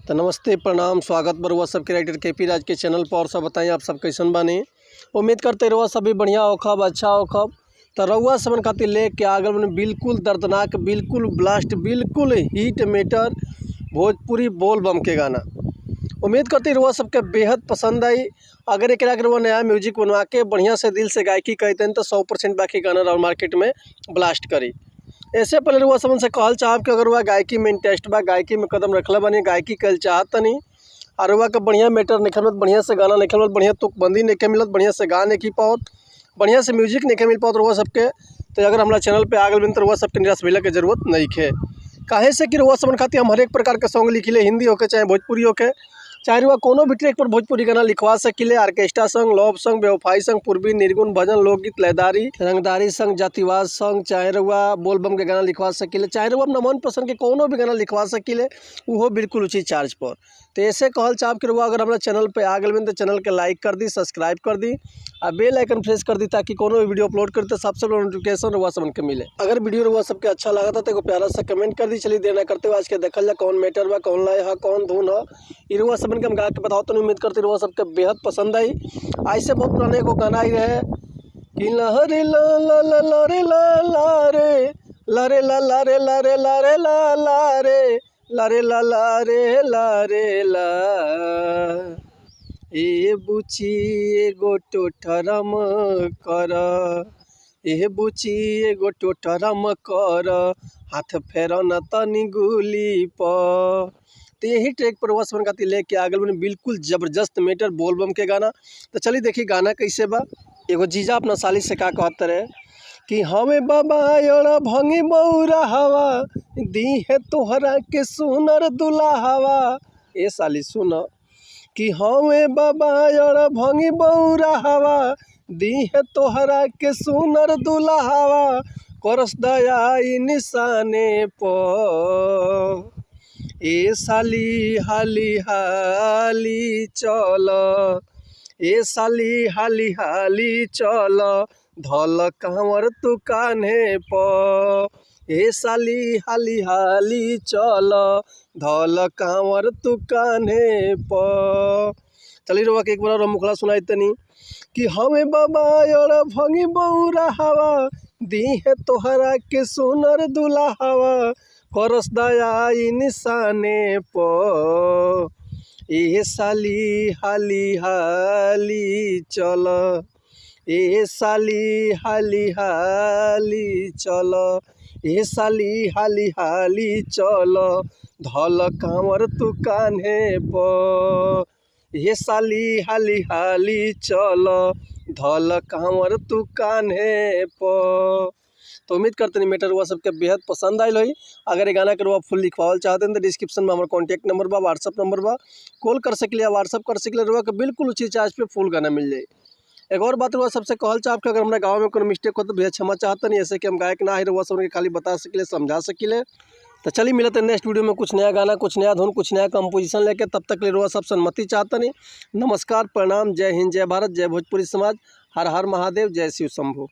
तो नमस्ते, प्रणाम, स्वागत बरुआ सबके राइटर के पी राज के चैनल पर। और सब बताइए, आप सब कैसन बानी? उम्मीद करते रहुआ सभी बढ़िया होखब, अच्छा होखब। तो रउआ सबन खातिर लेके आ गइल बानी बिल्कुल दर्दनाक, बिल्कुल ब्लास्ट, बिल्कुल हिट मेटर भोजपुरी बोल बम के गाना। उम्मीद करते रउआ सबके बेहद पसंद आई। अगर एकरा के रउआ नया म्यूजिक बनवा के बढ़िया से दिल से गायकी करतन तो 100% बाकी गाना रउआ मार्केट में ब्लास्ट करी। ऐसे पहले रउआ सबन से कहल चाहब कि अगर रउआ गायकी में इंटरेस्ट बा, गायकी में कदम रखले बानी, गायकी कइल चाहतनी और रउआ के बढ़िया मैटर नइखे मिलत, बढ़िया से गाना नइखे मिलत, बढ़िया तुकबंदी नइखे मिलत, बढ़िया से गा नइखे पावत, बढ़िया से म्यूजिक नइखे मिल पावत रउआ सबके, तो अगर हमरा चैनल पे आ गइल बानी तो रउआ सबके निराश भइला के जरूरत नइखे। काहे से कि रउआ सबन खातिर हम हरेक प्रकार के सॉन्ग लिखिले, हिंदी होके चाहे भोजपुरी होके, चाहे रउआ कोनो भी ट्रैक पर भोजपुरी गाना लिखवा सकिले। ऑर्केस्ट्रा सॉन्ग, लव सॉन्ग, बेवफाई सॉन्ग, पूर्वी निर्गुण, भजन, लोकगीत, लयदारी, रंगदारी सॉन्ग, जातिवाद सॉन्ग, चाहे रउआ बोलबम के गाना लिखवा सकिले, चाहे रउआ अपना मनपसंद के कोनो भी गाना लिखवा सकिले, उहो बिल्कुल उचित चार्ज पर। तो ऐसे कहल चाहब कि रउआ अगर हमरा चैनल पे आ गइल बानी तो चैनल के लाइक कर दी, सब्सक्राइब कर दी आ बेल आइकन प्रेस कर दी ताकि कोनो भी वीडियो अपलोड करी तो सबसे पहले नोटिफिकेशन रउआ सबन के मिले। अगर वीडियो रउआ सबके अच्छा लागता तो एगो प्यारा सा कमेंट कर दी। चलिए देर ना करते हुए आज के देखल जा कौन मैटर बा, कौन लय ह, कौन धुन ह, इ रउआ सबन के हम गा के बताओ तो उम्मीद करते रउआ सबके बेहद पसंद आई। ऐसे बहुत पुराने एगो गाना आई रहे कि लहरे ला ला ला ला रे ला ला रे ला रे ला ला रे ला रे ला रे ला ला रे ला रे ला ला रे ला रे ला। ए बुची एगो टोटरम कर, ए बुची एगो टोटरम कर, हाथ फेरन तनी गुली पर। तो यही ट्रैक पर रउआ सबन खातिर लेके आ गइल बानी बिल्कुल जबरदस्त मैटर बोलबम के गाना। तो चलिए देखी गाना कैसे बा। एगो जीजा अपना साली से का कहत रहे कि हमें बाबा अड़ भंगी बौरा हवा दी है तोहरा के सुनर दुल्हावा। ए साली सुन कि हमें बाबा अड़ भंगी बौरा हवा दी है तोहरा के सुनर दुल्हावा, करस दया ई निशाने पर। ए साली हाली हाली चल, ए साली हाली हाली चल, धल कांवर तू कान्हे पर। ए साली हाली हाली चल, धल कांवर तू कान्हे पर। चली रउआ के एक बार और मुखड़ा सुनाई तनी कि हमें बाबा अड़ भंगी बौरा हवा दी है तोहरा के सुनर दुल्हावा, करस दया ई निशाने पर। ए साली हाली हाली चल, ए साली हाली हाली चल, ए साली हाली हाली चल, धल कांवर तू कान्हे पर। ए साली हाली हाली चल, धल कांवर तू कान्हे पर। तो उम्मीद करते हैं मैटर रउआ सबके बेहद पसंद आयल होई। अगर ये गाना के रउआ फुल लिखवावल चाहते हैं तो डिस्क्रिप्शन में हमारा कॉन्टैक्ट नंबर बा, व्हाट्सअप नंबर बा, कॉल कर सकिले या व्हाट्सअप कर सकिले, रउआ के बिल्कुल उचित चार्ज पे फुल गाना मिल जाई। एक और बात रउआ सबसे कहल चाहब कि अगर हमरा गाँव में कोनो मिस्टेक हो तो भैया क्षमा चाहतनी, ऐसे कि हम गायक ना है, रउआ सबके खाली बता सकिले, समझा सकिले। तो चलिए मिलते हैं नेक्स्ट वीडियो में कुछ नया गाना, कुछ नया धुन, कुछ नया कंपोजिशन लेके। तब तक ले रउआ सब सहमति चाहतनी। नमस्कार, प्रणाम, जय हिंद, जय भारत, जय भोजपुरी समाज, हर हर महादेव, जय शिव शंभू।